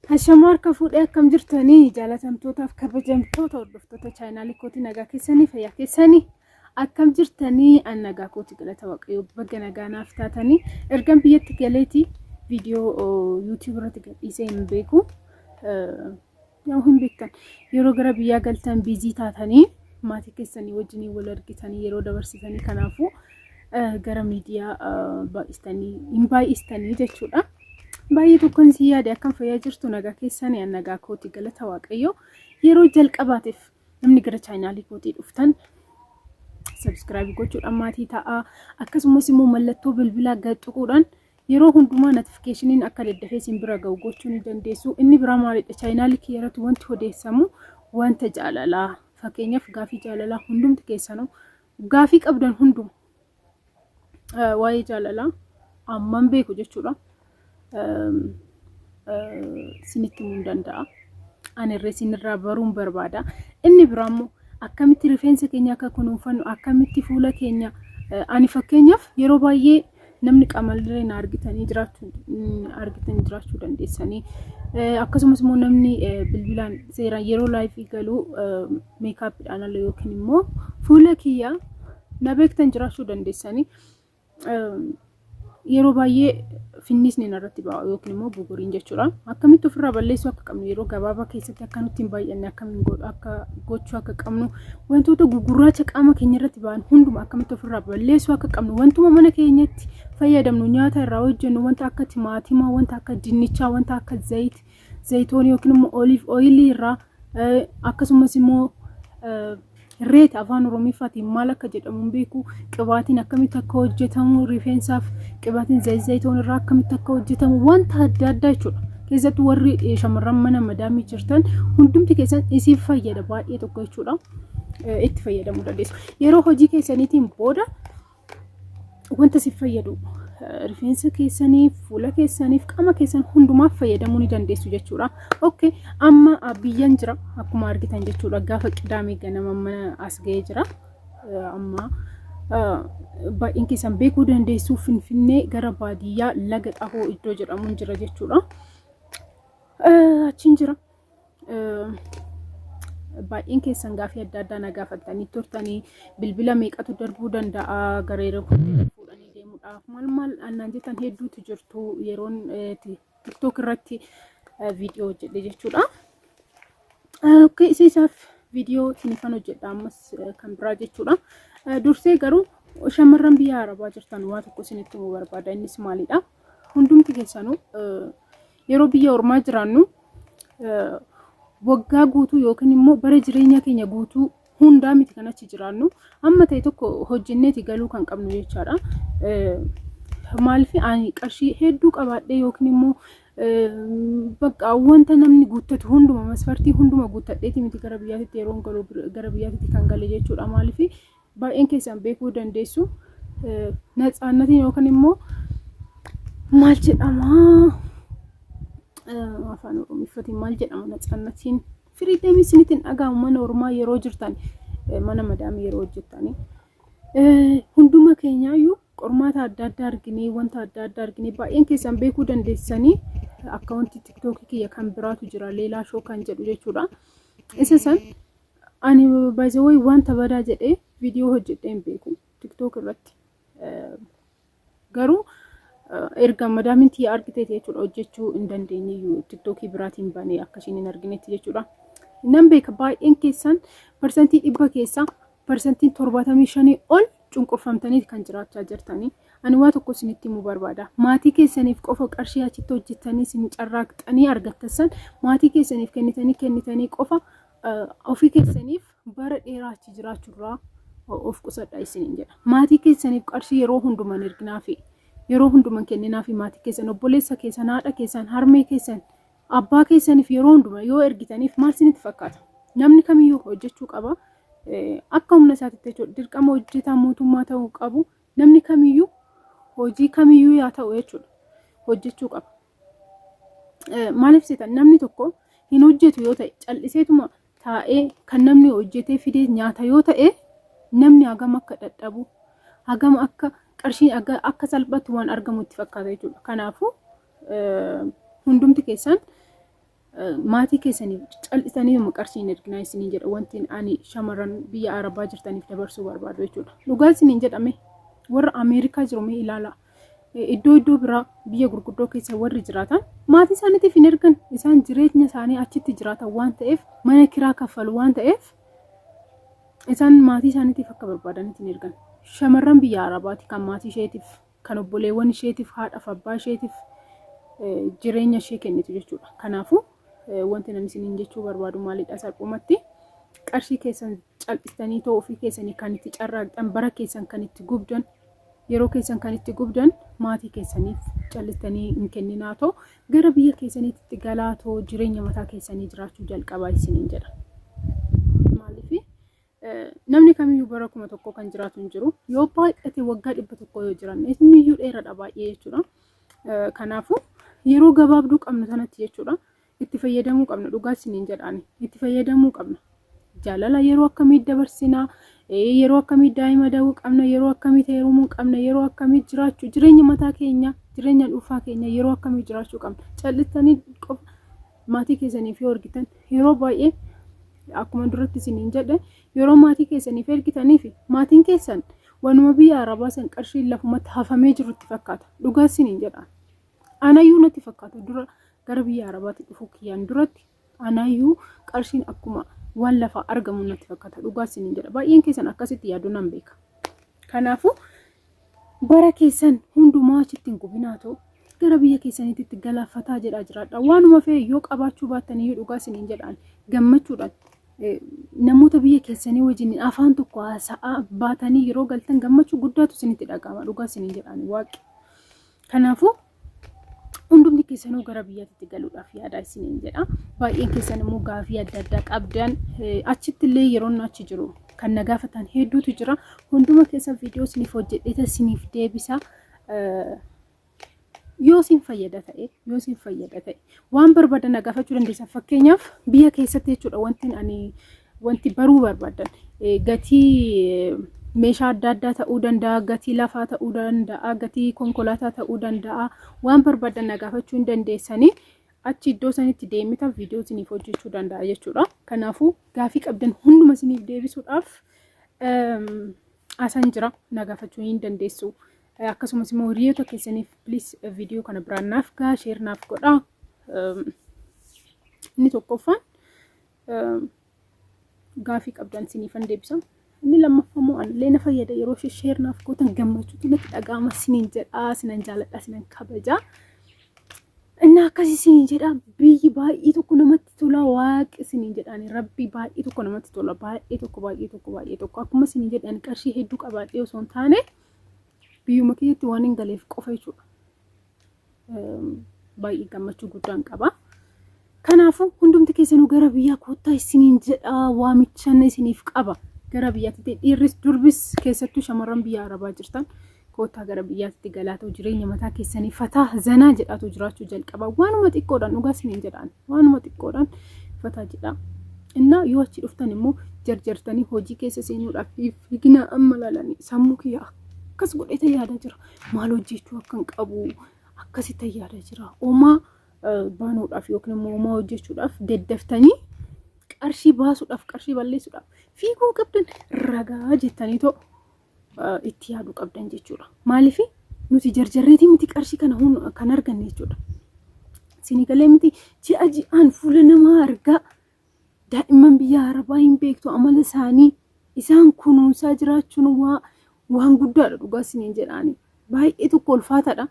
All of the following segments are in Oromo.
Hashamaa harka fuudhee akkam jirtanii jaalatamtootaaf kabajamtoota hordoftoota chaayinaalii kootii nagaa keessanii fayyaa keessanii akkam jirtanii an nagaa kooti galata waaqayyoo baga nagaa naaf taatanii ergan biyyatti galeeti viidiyoo yuutuub irratti gadhiisee hin beeku yaa hin beektan yeroo gara biyyaa galtan biizii taatanii maatii keessanii wajjiniin wal argitanii yeroo dabarsitanii kanaafuu gara miidiyaa baay'istanii hin baay'istanii jechuudha. Baay'ee tokkon si yaade akkam fayyaa jirtu nagaa keessanii an nagaa kooti galata waaqayyoo yeroo jalqabaatiif namni gara chaayinaalii kootii dhuftan sabskiraabii gochuudhaan maatii ta'a akkasumas immoo mallattoo bilbilaa gad tuquudhaan Yeroo hundumaa notificationin akka daddafee isin bira ga'u gochuu ni dandeessu. Inni biraa maalidha? Chaayinaalii kiyya irratti wanti odeessamu wanta jaalalaa. Fakkeenyaaf gaafii jaalalaa hundumti keessanuu gaafii qabdan hunduma waa'ee jaalalaa amman beeku jechuudha. Isinitti himuu danda'a. Ani irra isinirraa baruun barbaada. Inni biraa immoo akkamitti rifeensa keenya akka kunuunfannu, akkamitti fuula keenya ani fakkeenyaaf yeroo baay'ee namni qaamallee na argitanii jiraachuu argitanii jiraachuu dandeessanii akkasumas immoo namni bilbilaan seeraan yeroo laayifii galu meekaappiidhaan ala yookiin immoo fuula kiyya na beektan jiraachuu dandeessanii yeroo baay'ee finnisni narratti ba'a yookiin immoo buguriin jechuudha. Akkamitti ofirraa balleessuu akka qabnu yeroo gabaabaa keessatti akka nutti hin baay'anne akkamiin akka gochuu akka qabnu wantoota gugurraacha qaama keenya irratti ba'an hunduma akkamitti ofirraa balleessuu akka qabnu wantuma mana keenyatti fayyadamnu nyaata irraa hojjennu wanta akka timaatimaa wanta akka dinnichaa wanta akka zayit zayitoon yookiin immoo oliif ooyilii irraa akkasumas immoo reet afaan oromiffaatiin maal akka jedhamu hin beeku qibaatiin akkamitti akka hojjetamu rifeensaaf qibaatiin zayitoon irraa akkamitti akka hojjetamu wanta adda addaa jechuudha. Keessattuu warri shamarran mana madaamii jirtan hundumti keessan isin fayyada baay'ee tokko jechuudha. Itti fayyadamuu dandeessu. Yeroo hojii keessaniitiin booda wanta si fayyadu rifeensa keessaniif, fuula keessaniif, qaama keessan hundumaaf fayyadamuu ni dandeessu jechuudha. Okay, amma biyyan jira akkuma argitan jechuudha. Gaafa qidaamee ganama mana as ga'ee jira. Amma baay'een keessan beekuu dandeessu Finfinnee gara baadiyyaa laga xahoo iddoo jedhamuun jira jechuudha. Achiin jira. Baay'een keessan gaafii adda addaa na gaafattanii turtanii bilbila meeqatu darbuu danda'a gara yeroo fuudhanii deemuudhaaf maal maal annaan jettan hedduutu jirtu yeroon tiktook irratti viidiyoo hojjedhe jechuudha. Okay, isa isaaf viidiyoo sinifan hojjedha ammas kan biraa jechuudha. Dursee garuu shamarran biyya Arabaa jirtan waa tokko isinitti himuu barbaada innis maalidha? Hundumti keessanuu Yeroo biyya ormaa jiraannu waggaa guutuu yookiin immoo bara jireenya keenya guutuu hundaa miti kan achi jiraannu amma ta'e tokko hojjenneeti galuu kan qabnu jechaadha. Maaliif ani qarshii hedduu qabaadhee yookiin immoo bakka wanta namni guuttatu hunduma masfartii hunduma guuttadheeti miti gara biyyaatitti yeroo galu gara biyyaatitti kan gale jechuudha. Maaliif baay'een keessan beekuu dandeessu. Natsaannatiin yookaan immoo maal jedhama afaan oromiffatiin maal jedhama natsaannatiin firiideemii isinitti hin dhaga'amu mana ormaa yeroo jirtan mana madaamii yeroo hojjettanii. Hunduma keenyaayyuu qormaata adda addaa arginee wanta adda addaa arginee baay'een keessan beekuu dandeessanii akkaawuntii tiktookii kiyya kan biraatu jira leelaa shoo kan jedhu jechuudha. Isa san Ani by the way wanta badaa jedhee viidiyoo hojjedhee hin beeku TikTok irratti. Garuu erga madaamin tiyya argiteeti jechuudha hojjechuu hin dandeenye iyyuu TikTokii biraatiin banee akka ishiin hin arginetti jechuudha. Nan beeka baay'een keessan 100% keessaa 75% ol cunqurfamtanii kan jiraachaa jirtanii. Ani waa tokko isinitti himuu barbaada. Maatii keessaniif qofa qarshii achitti hojjettanii isin carraaqxanii argattan san maatii keessaniif kennitanii kennitanii qofa ofii keessaniif bara dheeraa achi jiraachuurraa of qusadha isiniin jedha. Maatii keessaniif qarshii yeroo hunduman erginaafi yeroo hunduman kenninaafi maatii keessan obboleessa keessan haadha keessan harmee keessan abbaa keessaniif yeroo hunduma yoo ergitaniif maal isinitti fakkaata? Namni kamiyyuu hojjechuu qaba. Akka humna isaatitti jechuudha. Dirqama hojjetaa mootummaa ta'uu qabu. Namni kamiyyuu hojii kamiyyuu yaa ta'u jechuudha. Hojjechuu qaba. Maaliif seetan namni tokko hin hojjetu yoo ta'e calliseetuma taa'ee kan namni hojjetee fidee nyaata yoo ta'e namni hagam akka dadhabu hagam akka qarshiin akka salphaatti waan argamu itti fakkaata jechuudha. Kanaafuu hundumti keessan Maatii keessaniif cal'isanii qarshii hin erginaa isiniin jedha wanti ani shamarran biyya Arabaa jirtaniif dabarsuu barbaadu jechuudha. Dhugaa isiniin jedhame, warra Ameerikaa jiru mee ilaalaa. Iddoo iddoo biraa biyya gurguddoo keessa warri jiraatan maatii isaaniitiif hin ergan. Isaan jireenya isaanii achitti jiraatan waan ta'eef, mana kiraa kaffalu waan ta'eef, isaan maatii isaaniitiif akka barbaadanitti hin ergan. Shamarran biyya Arabaati kan maatii isheetiif, kan obboleewwan isheetiif, haadhaaf abbaa isheetiif jireenya ishee kennitu jechuudha. Kanaafuu wanti nan isiniin jechuu barbaadu maalidha? Salphumatti qarshii keessan cal'istanii ta'uu ofii keessanii kan itti carraaqxan, bara keessan kan itti gubdan, yeroo keessan kan itti gubdan, maatii keessaniif cal'istanii hin kenninaa ta'u, gara biyya keessaniitti galaa ta'u, jireenya mataa keessanii jiraachuu jalqabaa isiniin jedha. Maaliif? Namni kamiyyuu bara 1000 kan jiraatu hin jiru. Yoo baay'ate waggaa 100 yoo jiran inni iyyuu dheeraadha baay'ee jechuudha. Kanaafuu yeroo gabaabduu qabnu sanatti jechuudha itti fayyadamuu qabna. Dhugaa isiniin jedhaani, itti fayyadamuu qabna. Jaalala yeroo akkamii dabarsinaa, yeroo akkamii daa'ima da'uu qabna, yeroo akkamii heerumuu qabna, yeroo akkamii jiraachuu, jireenya mataa keenya, jireenya dhuunfaa keenya yeroo akkamii jiraachuu qabna. Cal'istanii qofa maatii keessaniif yoo ergitan, yeroo baay'ee akkuma duratti isiniin jedhe, yeroo maatii keessaniif ergitanii fi maatiin keessan waanuma biyya Arabaa san qarshiin lafumatti hafamee jiru itti fakkaata. Dhugaa isiniin jedha. Anayyuu natti fakkaata. Dura gara biyya Arabaatti dhufuu kiyyaan duratti anayyuu qarshiin akkuma waan lafaa argamu natti fakkaata. Dhugaa isiniin jedha. Baay'een keessan akkasitti yaaduu nan beeka. Kanaafuu bara keessan hundumaa achitti hin gubinaa ta'u, gara biyya keessaniitti galaafataa jedhaa jiraadha. Waanuma fe'e yoo qabaachuu baattan iyyuu, dhugaa isiniin jedhaan, gammachuudhaan namoota biyya keessanii wajjin afaan tokko haasa'aa baatanii yeroo galtan gammachuu guddaatu isinitti dhaga'ama. Dhugaa isiniin jedhaan waaqi. Kanaafuu hundumti keessanuu gara biyyaatti galuudhaaf yaadaa isiniin jedha. Baay'een keessan immoo gaafii adda addaa qabdan, achitti illee yeroo achi jiru kan na gaafatan hedduutu jira. Hunduma keessa viidiyoo isiniif hojjedheeta isiniif deebisa. Yoo isin fayyada ta'e waan barbaadan na gaafachuu dandeessan. Fakkeenyaaf biyya keessatti jechuudha, wanti ani wanti baruu barbaadan gatii meeshaa adda addaa ta'uu danda'a, gatii lafaa ta'uu danda'a, gatii konkolaataa ta'uu danda'a. Waan barbaadan na gaafachuu hin dandeessanii. Achi iddoo sanitti deemita viidiyoo isiniif hojjechuu danda'a jechuudha. Kanaafuu gaafii qabdan hunduma isiniif deebisuudhaaf asan jira, na gaafachuu hin dandeessu. Akkasumas immoo hiriyoota keessaniif please viidiyoo kana biraan naaf gahaa, share naaf godhaa. Inni tokkoffaan gaafii qabdan isiniifan deebisa. Inni lammaffaa immoo anallee na fayyada. Yeroo ishee share naaf gootan gammachuutu natti dhaga'ama isiniin jedha, isinan jaaladha, isinan kabaja. Inni akkas isiniin jedha, biyyi baay'ee tokko namatti tola, waaqi isiniin jedhaan, rabbi baay'ee tokko namatti tola, baay'ee tokko, baay'ee tokko, baay'ee tokko. Akkuma isiniin jedhan, qarshii hedduu qabaadhee osoo hin taane biyyuma kiyyatti waan hin galeef qofa jechuudha. Baay'ee gammachuu guddaan qaba. Kanaafuu hundumti keessanuu gara biyyaa koottaa isiniin jedha, waamichan isiniif qaba. Gara biyyaatti dhiirris durbis, keessattuu shamarran biyya Arabaa jirtan, koottaa gara biyyaatti galaatoo jireenya mataa keessanii fataa zanaa jedhaatu jiraachuu jalqaba. Waanuma xiqqoodhaan, dhugaa isiniin jedhaan, waanuma xiqqoodhaan fataa jedha. Innaa yoo achi dhuftan immoo jarjartanii hojii keessa seenuudhaaf fiiginaa. Amma laalanii sammuu kiyya akkas godhee yaadaa jira. Maal hojjechuu akkan qabu akkasitti yaadaa jira. Homaa baanuudhaaf yookiin immoo homaa hojjechuudhaaf daddaftanii qarshii baasuudhaaf, qarshii balleessuudhaaf fiiguu qabdan, ragaa jettanii ta'u itti yaaduu qabdan jechuudha. Maaliif? Nuti jarjarreetii miti qarshii kana kan arganne jechuudha. Sinigalee miti, ji'a ji'aan fuula namaa argaa, daa'imman biyya Arabaa hin beektu amala isaanii, isaan kunuunsaa jiraachuun waan guddaadha, dhugaa isiniin jedhaani. Baay'ee tokko ulfaataadha.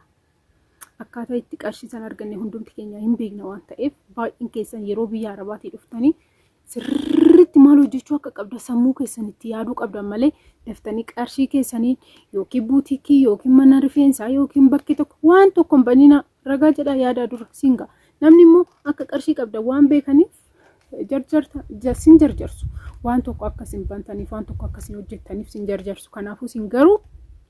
Akkaataa itti qarshii sana arganne hundumti keenya hin beekna waan ta'eef, baay'een keessan yeroo biyya Arabaatii dhuftanii sirriitti maal hojjechuu akka qabda sammuu keessan itti yaaduu qabdan malee, daftanii qarshii keessanii yookiin buutikii yookiin mana rifeensaa yookiin bakki tokko waan tokko hin banina, ragaa jedhaa yaadaa dura siinga. Namni immoo akka qarshii qabda waan beekaniif jarjarta sin jarjarsu, waan tokko akka isin bantaniif, waan tokko akka isin hojjettaniif sin jarjarsu. Kanaafuu isin garuu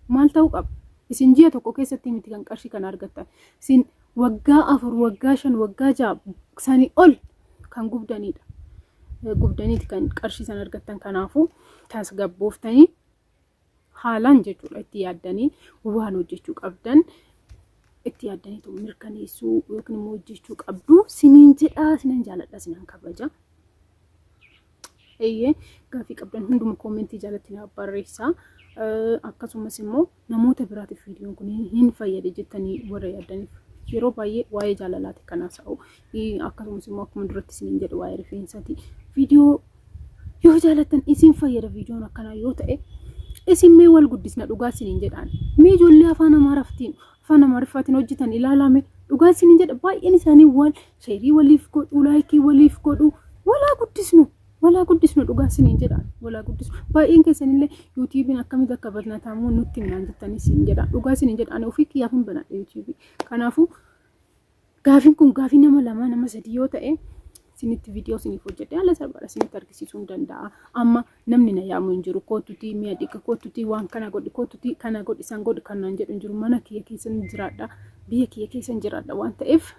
maal ta'uu qaba? Isin ji'a tokko keessatti miti kan qarshii kana argattan. Isin waggaa 4, waggaa 5, waggaa 6 sanii ol kan gubdanidha. Gubdaniiti kan qarshii sana argattan. Kanaafuu tasgabbooftanii haalaan jechuudha itti yaaddanii waan hojjechuu qabdan Itti yaaddaniitu mirkaneessuu yookiin immoo hojjechuu qabdu siniin jedha, sinan jaaladha, sinan kabaja. Eeyyee, gaaffii qabdan hunduma koomentii jalatti naaf barreessaa. Akkasumas immoo namoota biraatiif viidiyoon kun hin fayyade jettanii warra yaaddaniif, yeroo baay'ee waa'ee jaalalaati kan haasa'u. Akkasumas immoo akkuma duratti isiniin jedhu waa'ee rifeensaati. Viidiyoo yoo jaalattan, isin fayyada viidiyoon akkanaa yoo ta'e, isin mee wal guddisna, dhugaa isiniin jedhaan. Mee ijoollee afaan Amaaraatiin, afaan Amaariffaatiin hojjetan ilaalame, dhugaa isiniin jedha, baay'een isaanii wal share waliif godhu, like waliif godhu. Walaa guddisnu, walaa guddisnu, dhugaa isiniin jedha, walaa guddisnu. Baay'een keessanillee YouTubeiin akkamitti akka banatamu nutti himnaan jettanii isin jedha, dhugaa isiniin jedha, ani ofii kiyyaaf hin banadhe YouTubeii. Kanaafuu gaafiin kun gaafii nama lama, nama sadii yoo ta'e, isinitti viidiyoo isiniif hojjedhe haala salphaadha isinitti argisiisuu hin danda'a. Amma namni na yaamu hin jiru. Kootutii mi'a dhiqa, kootutii waan kana godhi, kootutii kana godhi, san godhi kan naan jedhu hin jiru. Mana kiyya keessan jiraadha, biyya kiyya keessan jiraadha waan ta'eef,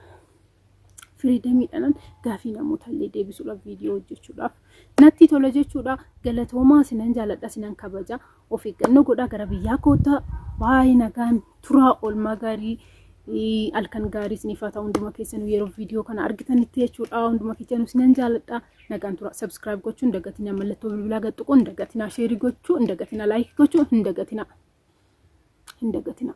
freedomiidhaan gaafii namoota illee deebisuudhaaf viidiyoo hojjechuudhaaf natti tola jechuudha. Galatoomaa, sinan jaaladha, sinan kabaja. Of eeggannoo godhaa, gara biyyaa koottaa. Baay'ee nagaan turaa, oolmaa gaarii, halkan gaarii isiniif haa ta'u hunduma keessanuu yeroo viidiyoo kana argitanitti jechuudha. Hunduma keessanuu sinan jaaladha. Nagaan tura. Subscribe gochuu hin dagatinaa. Mallattoo bilbilaa gad tuquu hin dagatinaa. Share gochuu hin dagatinaa. Like gochuu hin dagatinaa. Hin dagatinaa.